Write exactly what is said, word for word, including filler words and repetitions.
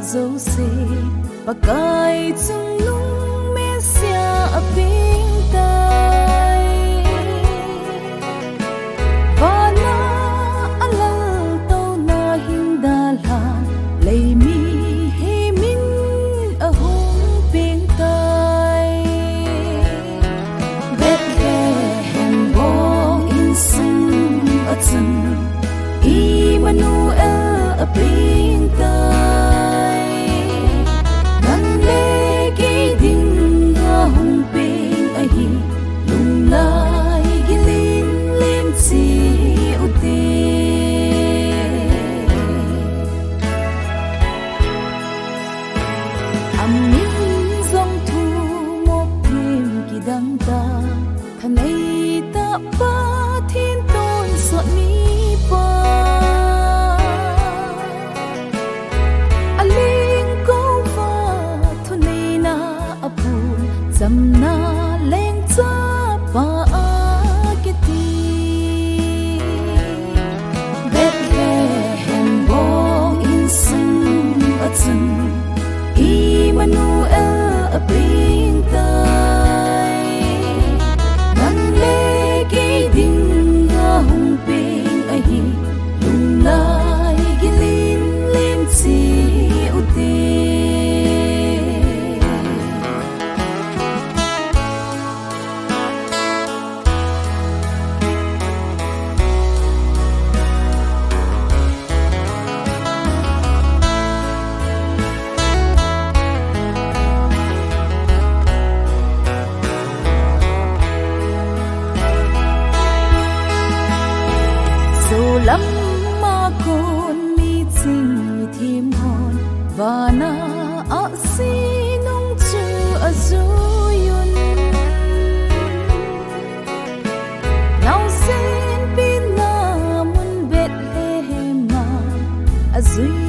Jouse, Pakai chungnung Messiah apeng tai. Vana alaltouna hin dalhan, lei mihem in ahung peng tai. Bethlehem bong insung a chun, Emmanuel apeng tai. Nang le kei dinga hung peng ahi, lunglai gilin len cheh ute. Amin jong thumop thim kidang tah, thanei tah Pathen tonsot mipa. Alengkouva thuneina apun, chamna lengchapa akiti. Bethlehem bong insung a chun, Emmanuel apeng tai. Nang le kei dinga hung peng ahi, lunglai gilin len cheh ute. Solam a kon miching mithim hon, vana ahsi nung chu ajui un. Naosen pina mun Bethlehem a ajui